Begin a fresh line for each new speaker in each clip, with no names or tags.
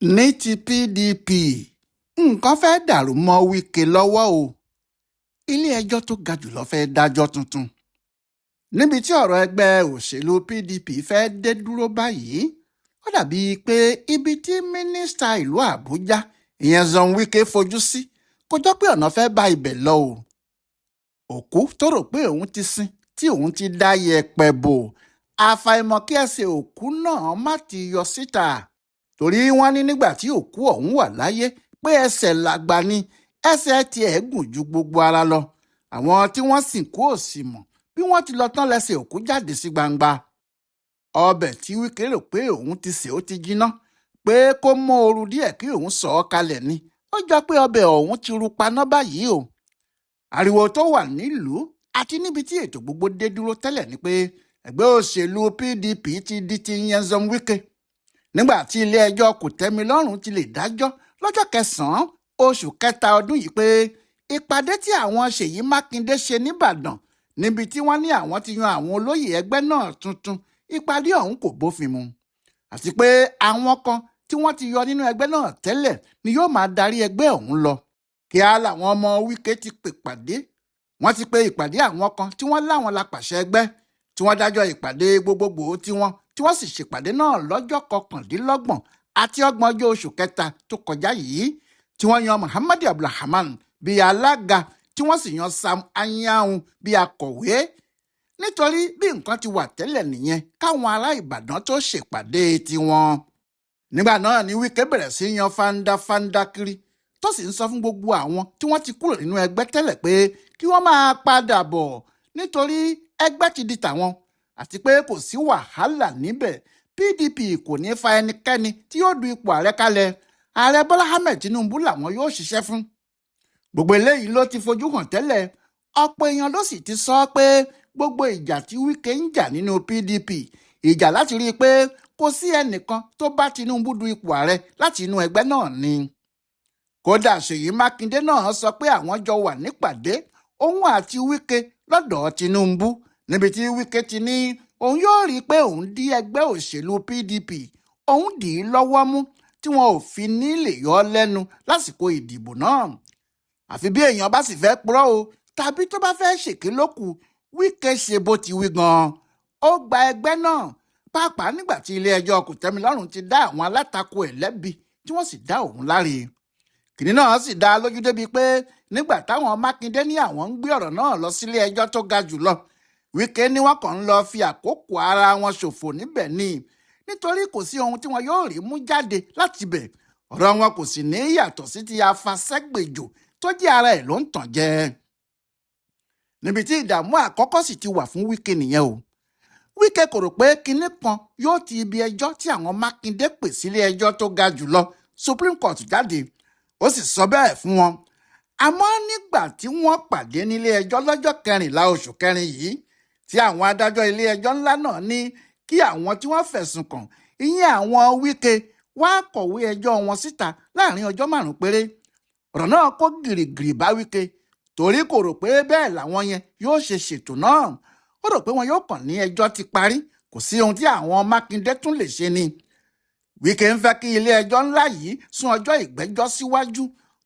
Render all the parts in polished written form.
Ní ti PDP, nǹkan fẹ́ẹ́ dàrú mọ́ Wike lọ́wọ́ o. Ilé-ẹjọ́ tó ga jù lọ fẹ́ẹ́ dájọ́ tuntun. Níbi tí ọ̀rọ̀ ẹgbẹ́ òṣèlú PDP fẹ́ẹ́ dé dúró báyìí, ó dà bíi pé ibi tí mínísítà ìlú Àbújá, ìyẹn Nyesom Wike, fojú sí kò jọ pé ọ̀nà fẹ́ẹ́ bá ibẹ̀ lọ o. Òkú tó rò pé òun ti sin tí òun ti dá yẹ̀pẹ̀ bò, àfàìmọ̀ kí ẹsẹ̀ òkú náà má ti yọ síta, torí wọ́n ní nígbà tí òkú ọ̀hún wà láyé pé ẹsẹ̀ làgbà ni, ẹsẹ̀ tiẹ̀ gùn ju gbogbo ara lọ. Àwọn tí wọ́n sìnkú ò sì mọ̀ bí wọ́n ti lọ tán lẹ́sẹ̀ òkú jáde sí gbangba. Ọbẹ̀ tí Wike rò pé òun ti sè ó ti jiná, pé kó mọ́ ooru díẹ̀ kí òun sọ̀ ọ́ kalẹ̀ ni, ó jọ pé ọbẹ̀ ọ̀hún ti ru paná báyìí o. Ariwo tó wà nílùú àti níbi tí ètò gbogbo dé dúró tẹ́lẹ̀ ni pé ẹgbẹ́ òṣèlú PDP ti di ti Nyesom Wike, nígbà tí ilé-ẹjọ́ kòtẹ́milọ́rùn ti lè dájọ́ lọ́jọ́ kẹsàn-án oṣù kẹta ọdún yìí pé ìpàdé tí àwọn Ṣèyí Mákindé ṣe nìbàdàn, níbi tí wọ́n ní àwọn ti yan àwọn olóyè ẹgbẹ́ náà tuntun, ìpàdé ọ̀hún kò bófin mu, àti pé àwọn kan tí wọ́n ti yọ nínú ẹgbẹ́ náà tẹ́lẹ̀ ni yóò máa darí ẹgbẹ́ ọ̀hún lọ. Kíá làwọn ọmọ Wike ti pè pàdé. Wọ́n ti pe ìpàdé àwọn kan tí wọ́n láwọn la pàṣẹ ẹgbẹ́, tí wọ́n dájọ́ ìpàdé gbogbogbò tiwọn, tí wọ́n sì ṣèpàdé náà lọ́jọ́ 29 àti 30ọjọ́ oṣù kẹta tó kọjá yìí, tí wọ́n yan Muhammadu Abdulrahman bíi alága, tí wọ́n sì yan Sam Anyanwu bíi akọ̀wé. Nítorí bí nǹkan ti wà tẹ́lẹ̀ nìyẹn káwọn ará Ìbàdàn tó ṣèpàdé tiwọn. Nígbà náà ni Wike bẹ̀rẹ̀ sí yan fandafanda kiri, tó sì ń sọ fún gbogbo àwọn tí wọ́n ti kúrò nínú ẹgbẹ́ tẹ́lẹ̀ pé kí wọ́n máa padà bọ̀, nítorí ẹgbẹ́ ti di tàwọn, àti pé kò sí wàhálà níbẹ̀. PDP kò ní fa ẹnikẹ́ni tí yóò du ipò ààrẹ kalẹ̀. Ààrẹ Bọ́lá Ahmed Tinubu làwọn yóò ṣiṣẹ́ fún. Gbogbo eléyìí ló ti fojú hàn tẹ́lẹ̀. Ọ̀pọ̀ èèyàn ló sì ti sọ pé gbogbo ìjà tí Wike ń jà nínú PDP, ìjà láti rí i pé kò sí ẹnìkan tó bá Tinubu du ipò ààrẹ láti inú ẹgbẹ́ náà ni. Kódà, Ṣèyí Mákindé náà sọ pé àwọn jọ wà nípàdé, òun àti Wike, lọ́dọ̀ Tinubu, níbi tí Wike ti ní òun yóò rí i pé òun dí ẹgbẹ́ òṣèlú PDP, òun dì í lọ́wọ́ mú tí wọn ò fi ní lè yọ ọ́ lẹ́nu lásìkò ìdìbò náà. Àfi bí èèyàn bá sì fẹ́ purọ́ o, tàbí tó bá fẹ́ ṣèké lókù. Wike ṣe bó ti wí gan-an, ó gba ẹgbẹ́ náà, pàápàá nígbà tí ilé-ẹjọ́ kòtẹ́milọ́rùn ti dá àwọn alátakò ẹ̀ lẹ́bi, tí wọ́n sì dá òun láre. Kìnní náà sì dá lójú débi pé nígbà táwọn Mákindé ní àwọn ń gbé ọ̀rọ̀ náà lọ sílé ẹjọ́ tó ga jù lọ, Wike ní wọ́n kàn ń lọ fi àkókò ara wọn ṣòfò níbẹ̀ ni, nítorí kò sí ohun tí wọn yóò rí mú jáde láti bẹ̀. Ọ̀rọ̀ wọn kò sì ní yàtọ̀ sí ti afasẹ́gbèjò tó jẹ́ ara ẹ̀ ló ń tàn jẹ. Níbi tí ìdààmú àkọ́kọ́ sì ti wà fún Wike nìyẹn o. Wike kò rò pé kinní kan yóò ti ibi ẹjọ́ tí àwọn Mákindé pè sílé ẹjọ́ tó ga jùlọ, Supreme Court, jáde. Ó sì sọ bẹ́ẹ̀ fún wọn. Àmọ́ nígbà tí wọ́n pàdé nílé ẹjọ́ lọ́jọ́ 14 oṣù kẹrin yìí, tí àwọn adájọ́ ilé ẹjọ́ ńlá náà ní kí àwọn tí wọ́n fẹ̀sùn kàn, ìyẹn àwọn Wike, wá kọ̀wé ẹjọ́ wọn síta láàrin ọjọ́ 5 péré, ọ̀rọ̀ náà kó gìrìgìrì bá Wike, torí kò rò pé bẹ́ẹ̀ làwọn yẹn yóò ṣe ṣètò náà. Ó rò pé wọn yóò kàn ní ẹjọ́ ti parí, kò sí ohun tí àwọn Mákindé tún lè ṣe ni. Wike ń fẹ́ kí ilé ẹjọ́ ńlá yìí sún ọjọ́ ìgbẹ́jọ́ síwájú,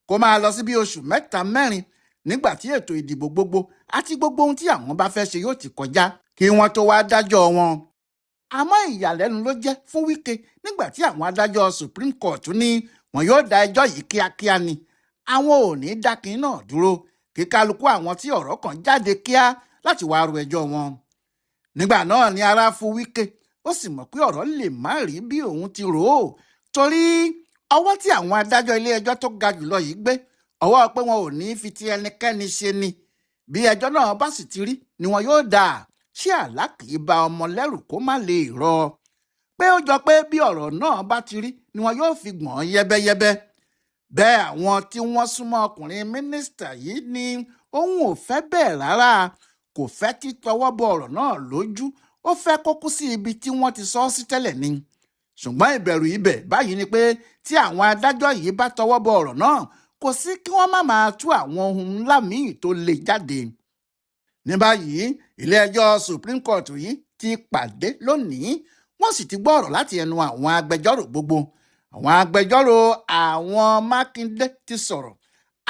kó máa lọ sí bí oṣù 3, 4, nígbà tí ètò ìdìbò gbogbo àti gbogbo ohun tí àwọn bá fẹ́ ṣe yóò ti kọjá, kí wọ́n tó wá dájọ́ wọn. Àmọ́ ìyàlẹ́nu ló jẹ́ fún Wike nígbà tí àwọn adájọ́ Supreme Court ní wọn yóò dá ẹjọ́ yìí kíákíá ni, àwọn ò ní dá kinní náà dúró, kí kálukú àwọn tí ọ̀rọ̀ kàn jáde kíá láti wáá ro ẹjọ́ wọn. Nígbà náà ni ara fu Wike, ó sì mọ̀ pé ọ̀rọ̀ lè má rí bí òun ti rò ó, torí ọwọ́ tí àwọn adájọ́ ilé ẹjọ́ tó ga jùlọ yìí gbé, ọwọ́ pé wọn ò ní fi ti ẹnikẹ́ni ṣe ni. Bí ẹjọ́ náà bá sì ti rí ni wọn yóò dà. Ṣé àlá kì í ba ọmọ lẹ́rù kó má lè rọ pé ó jọ pé bí ọ̀rọ̀ náà bá ti rí ni wọn yóò fi gbọ̀n yẹ́bẹ́yẹ́bẹ́. Bẹ́ẹ̀, àwọn tí wọ́n súnmọ́ ọkùnrin mínísítà yìí ní òun ò fẹ́ bẹ́ẹ̀ rárá. Kò fẹ́ títọwọ́ bọ ọ̀rọ̀ náà lójú, ó fẹ́ kó kú sí ibi tí wọ́n ti sọ ọ́ sí tẹ́lẹ̀ ni. Ṣùgbọ́n ìbẹ̀rù ibẹ̀ báyìí ni pé tí àwọn adájọ́ yìí bá tọwọ́ bọ ọ̀rọ̀ náà, kò sí kí wọ́n má máa tú àwọn ohun ńlá míì tó lè jáde. Ní báyìí, ilé-ẹjọ́ Supreme Court yìí ti pàdé lónìí, wọ́n sì ti gbọ́ ọ̀rọ̀ láti ẹnu àwọn agbẹjọ́rò gbogbo. Àwọn agbẹjọ́rò àwọn Mákindé ti sọ̀rọ̀,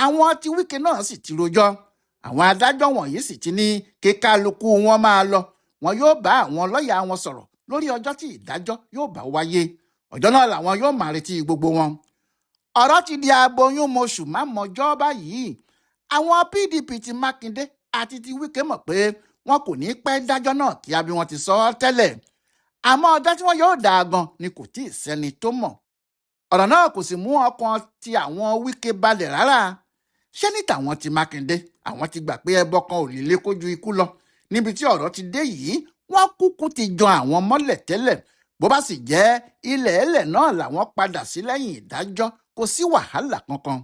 àwọn tí Wike náà sì ti rojọ́. Àwọn adájọ́ wọ̀nyí sì ti ní kí kálukú wọn máa lọ. Wọn yóò bá àwọn lọ́ọ̀yà wọn sọ̀rọ̀ lórí ọjọ́ tí ìdájọ́ yóò bá wáyé. Ọjọ́ náà làwọn yóò máa retí gbogbo wọn. Ọ̀rọ̀ ti di aboyún mọṣù má mọjọ́ báyìí. Àwọn PDP ti Mákindé àti ti Wike mọ̀ pé wọn kò ní pẹ́ dájọ́ náà kíá bí wọ́n ti sọ ọ́ tẹ́lẹ̀. Àmọ́ ọjọ́ tí wọ́n yóò dá a gan ni kò tí ì sẹ́ni tó mọ̀. Ọ̀rọ̀ náà kò sì mú ọkàn ti àwọn Wike balẹ̀ rárá. Ṣé ní tàwọn ti Mákindé, àwọn ti gbà pé ẹbọ kan ò lè lé kójú ikú lọ. Níbi tí ọ̀rọ̀ ti dé yìí, wọ́n kúkú ti jan àwọn mọ́lẹ̀ tẹ́lẹ̀. Bó bá sì jẹ́ ilẹ̀ ẹlẹ̀ náà làwọn padà sí lẹ́yìn ìdájọ́, kò sí wàhálà kankan.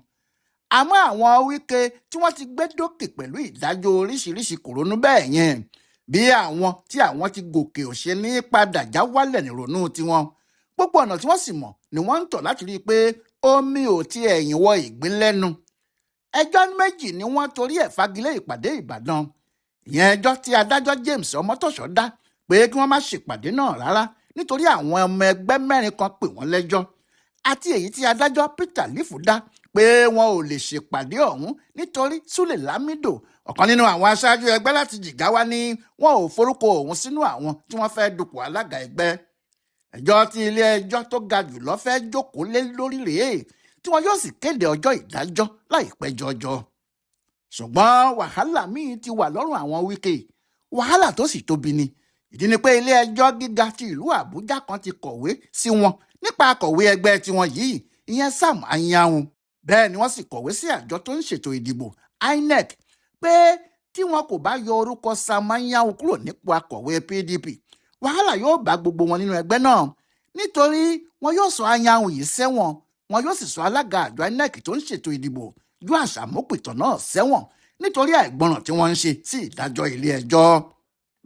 Àmọ́ àwọn Wike tí wọ́n ti gbé dókè pẹ̀lú ìdájọ́ oríṣiríṣi kò ronú bẹ́ẹ̀ yẹn. Bí àwọn tí àwọn ti gòkè ò ṣe ní padà já wálẹ̀ nìrònú tiwọn. Gbogbo ọ̀nà tí wọ́n sì mọ̀ ni wọ́n ń tọ̀ láti rí i pé omi ò ti ẹ̀yìn wọ ìgbín lẹ́nu. Ẹjọ́ méjì ni wọ́n torí ẹ̀ fagilé ìpàdé Ìbàdàn. Ìyẹn ẹjọ́ tí adájọ́ James Ọmọ́tọ̀ṣọ́ dá pé kí wọ́n má ṣèpàdé náà rárá nítorí àwọn ọmọ ẹgbẹ́ mẹ́rin kan pè wọ́n lẹ́jọ́, àti èyí tí adájọ́ Peter Lifu dá pé wọn ò lè ṣèpàdé ọ̀hún nítorí Sule Lamido, ọ̀kan nínú àwọn aṣáájú ẹgbẹ́ láti Jìgáwá, ní wọn ò forúkọ òun sínú àwọn tí wọ́n fẹ́ dupò alága ẹgbẹ́. Ẹjọ́ tí ilé ẹjọ́ tó ga jù lọ fẹ́ jókòó lé lórí rèé, tí wọn yóò sì kéde ọjọ́ ìdájọ́ láìpẹ́ jọjọ. Ṣùgbọ́n wàhálà míì ti wà lọ́rùn àwọn Wike, wàhálà tó sì tóbi ni. Ìdí ni pé ilé ẹjọ́ gíga ti ìlú Àbújá kan ti kọ̀wé sí wọn nípa akọ̀wé ẹgbẹ́ tiwọn yìí, ìyẹn Sam Anyanwu. Bẹ́ẹ̀ ni wọ́n sì kọ̀wé sí àjọ tó ń ṣètò ìdìbò INEC pé tí wọn kò bá yọ orúkọ Sam Anyanwu kúrò nípò akọ̀wé PDP, wàhálà yóò bá gbogbo wọn nínú ẹgbẹ́ náà, nítorí wọn yóò sọ Anyanwu yìí sẹ́wọ̀n, wọn yóò sì sọ alága àjọ INEC tó ń ṣètò ìdìbò Joash Amupitan náà sẹ́wọ̀n nítorí àìgbọràn tí wọ́n ń ṣe sí ìdájọ́ ilé ẹjọ́.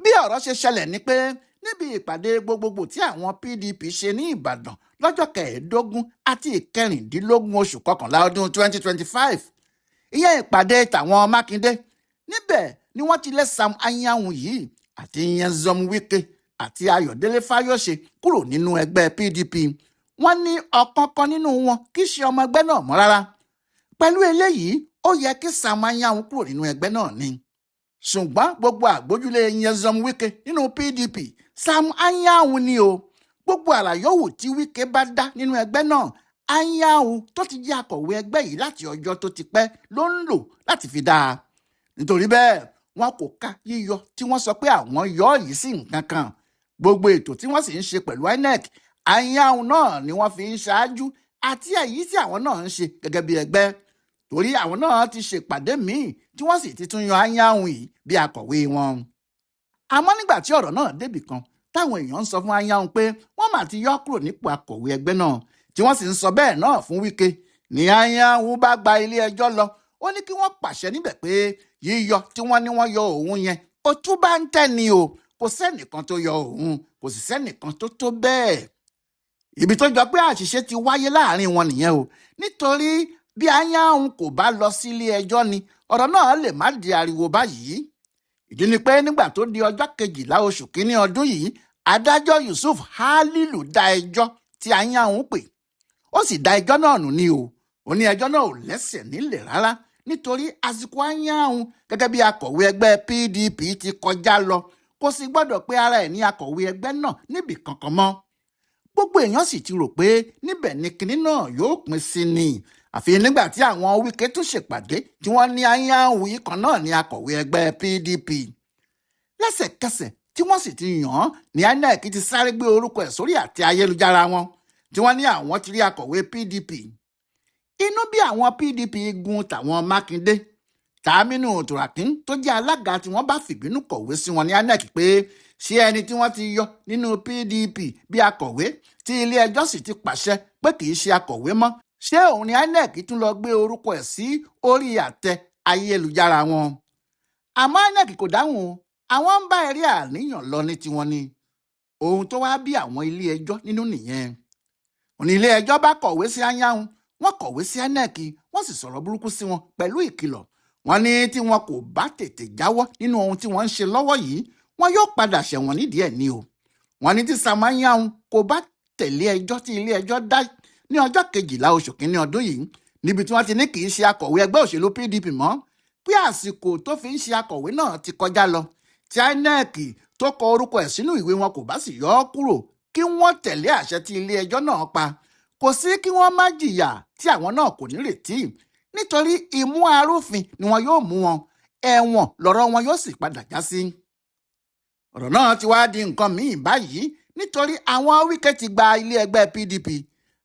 Bí ọ̀rọ̀ ṣe ṣẹlẹ̀ ni pé níbi ìpàdé gbogbogbò tí àwọn PDP ṣe ní Ìbàdàn lọ́jọ́ 15 àti 16 oṣù kọkànlá ọdún 2025, ìyẹn ìpàdé tàwọn Mákindé, níbẹ̀ ni wọ́n ti lé Sam Anyanwu yìí àti Nyesom Wike àti Ayọ̀délé Fáyọ̀ṣe kúrò nínú ẹgbẹ́ PDP. Wọ́n ní ọ̀kọ̀ọ̀kan nínú wọn kì í ṣe ọmọ ẹgbẹ́ náà mọ́ rárá. Pẹ̀lú eléyìí, ó yẹ kí Sam Anyanwu kúrò nínú ẹgbẹ́ náà ni. Ṣùgbọ́n gbogbo àgbójúlé Nyesom Wike nínú PDP, Sam Anyanwu ni o. Gbogbo àlàyówù tí Wike bá dá nínú ẹgbẹ́ náà, Anyanwu tó ti jẹ́ akọ̀wé ẹgbẹ́ yìí láti ọjọ́ tó ti pẹ́ ló ń lò láti fi dáa. Nítorí bẹ́ẹ̀, wọn kò ka yíyọ tí wọ́n sọ pé àwọn yọ yìí sí nǹkan kan. Gbogbo ètò tí wọ́n sì ń ṣe pẹ̀lú INEC, Anyanwu náà ni wọ́n fi ń ṣáájú àti èyí tí àwọn náà ń ṣe gẹ́gẹ́ bí ẹgbẹ́. Torí àwọn náà ti ṣèpàdé míì tí wọ́n sì ti tún yan Anyanwu yìí bí akọ̀wé wọn. Àmọ́ nígbà tí ọ̀rọ̀ náà débì kan, táwọn èèyàn ń sọ fún Anyanwu pé wọ́n mà ti yọ kúrò nípò akọ̀wé ẹgbẹ́ náà, tí wọ́n sì ń sọ bẹ́ẹ̀ náà fún Wike, ní Anyanwu bá gba ilé ẹjọ́ lọ. Ó ní kí wọ́n pàṣẹ níbẹ̀ pé yíyọ tí wọ́n ní wọ́n yọ òun yẹn, ó tún bá ń tẹ́ ni o, kò sẹ́nìkan tó yọ òun, kò sì sẹ́nìkan tó tó bẹ́ẹ̀. Ibi tó jọ pé àṣìṣe ti wáyé láàrin wọn nìyẹn o, nítorí bí Anyanwu kò bá lọ sílé ẹjọ́ ni ọ̀rọ̀ náà lè má di ariwo báyìí. Ìdí ni pé nígbà tó di ọjọ́ 12 oṣù kínní ọdún yìí, adájọ́ Yusuf Halilu dá ẹjọ́ tí Anyanwu pè. Ó sì dá ẹjọ́ náà nù ní o. Ó ní ẹjọ́ náà ò lẹ́sẹ̀ nílẹ̀ rárá nítorí àsìkò Anyanwu gẹ́gẹ́ bí akọ̀wé ẹgbẹ́ PDP ti kọjá lọ, kò sì gbọ́dọ̀ pé ara ẹ̀ ní akọ̀wé ẹgbẹ́ náà níbì kankan mọ́. Gbogbo èèyàn sì ti rò pé níbẹ̀ ni kinní náà yóò pín sí ni. Àfi nígbà tí àwọn Wike tún ṣèpàdé tí wọ́n ní Anyanwu yìí kan náà ní akọ̀wé ẹgbẹ́ PDP. Lẹ́sẹ̀kẹsẹ̀ tí wọ́n sì ti yàn án ní INEC ti sáré gbé orúkọ ẹ̀ sórí àtẹ ayélujára wọn tí wọ́n ní àwọn ti rí akọ̀wé PDP. Inú bí àwọn PDP gun tàwọn Mákindé. Tàmínú Tùràkín tó jẹ́ alága tí wọ́n bá fìbínú kọ̀wé sí wọn ní INEC pé ṣé ẹni tí wọ́n ti yọ nínú PDP bí akọ̀wé tí ilé ẹjọ́ sì ti pàṣẹ pé kì í ṣe akọ̀wé mọ́, ṣé òun ni INEC tún lọ gbé orúkọ ẹ̀ sí orí àtẹ ayélujára wọn? Àmọ́ INEC kò dáhùn o, àwọn ń bá eré àníyàn lọ ní tiwọn ni. Ohun tó wá bí àwọn ilé ẹjọ́ nínú nìyẹn. Òní ilé ẹjọ́ bá kọ̀wé sí Anyanwu, wọ́n kọ̀wé sí INEC, wọ́n sì sọ̀rọ̀ burúkú sí wọn pẹ̀lú ìkìlọ̀. Wọ́n ní tí wọn kò bá tètè jáwọ́ nínú ohun tí wọ́n ń ṣe lọ́wọ́ yìí, wọn yóò padà ṣẹ̀wọ̀n nídìí ẹ̀ ní o. Wọ́n ní tí Sam Anyanwu kò bá tẹ̀lé ẹjọ́ tí ilé ẹjọ́ dá Ní ọjọ́ 12 oṣù kínní ọdún yìí, níbi tí wọ́n ti ní kì í ṣe akọ̀wé ẹgbẹ́ òṣèlú PDP mọ́, pé àsìkò tó fi ń ṣe akọ̀wé náà ti kọjá lọ. Tí INEC tó kọ orúkọ ẹ̀ sínú ìwé wọn kò bá sì yọ ọ́ kúrò, kí wọ́n tẹ̀lé àṣẹ tí ilé ẹjọ́ náà pa, kò sí kí wọ́n má jìyà tí àwọn náà kò ní retí, nítorí ìmú arúfin ni wọn yóò mú wọn, ẹ̀wọ̀n lọ̀rọ̀ wọn yóò sì padà já sí. Ọ̀rọ̀ náà ti wá di nǹkan míì báyìí, nítorí àwọn Wike ti gba ilé ẹgbẹ́ PDP.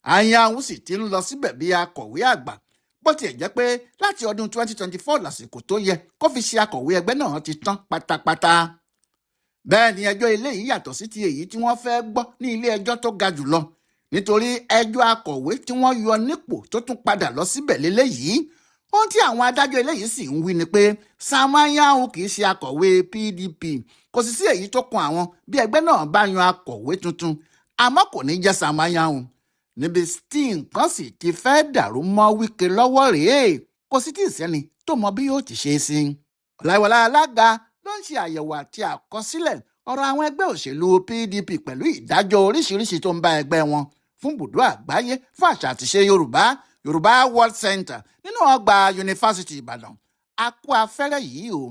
Anyanwu sì ti ń lọ síbẹ̀ bí akọ̀wé àgbà, bó tiẹ̀ jẹ́ pé láti ọdún 2024 lásìkò tó yẹ kó fi ṣe akọ̀wé ẹgbẹ́ náà ti tán pátápátá. Bẹ́ẹ̀ ni ẹjọ́ eléyìí yàtọ̀ sí ti èyí tí wọ́n fẹ́ gbọ́ ní ilé ẹjọ́ tó ga jùlọ, nítorí ẹjọ́ akọ̀wé tí wọ́n yọ nípò tó tún padà lọ síbẹ̀ léléyìí. Ohun tí àwọn adájọ́ eléyìí sì ń wí ni pé Sam Anyanwu kì í ṣe akọ̀wé PDP, kò sì sí èyí tó kan àwọn bí ẹgbẹ́ náà bá yan akọ̀wé tuntun, àmọ́ kò ní jẹ́ Sam Anyanwu. Níbi tí nǹkan sì ti fẹ́ dàrú mọ́ Wike lọ́wọ́ rèé, kò sì tí ì sẹ́ni tó mọ bí yóò ti ṣe é sí. Ọláìwọlá Alága ló ń ṣe àyẹ̀wò àti àkọsílẹ̀ ọ̀rọ̀ àwọn ẹgbẹ́ òṣèlú PDP pẹ̀lú ìdájọ́ oríṣiríṣi tó ń bá ẹgbẹ́ wọn fún Bùdó Àgbáyé fún Àṣà àtiṣe Yorùbá, Yorùbá World Center, nínú ọgbà Yunifásitì Ìbàdàn. A kú afẹ́rẹ́ yìí o.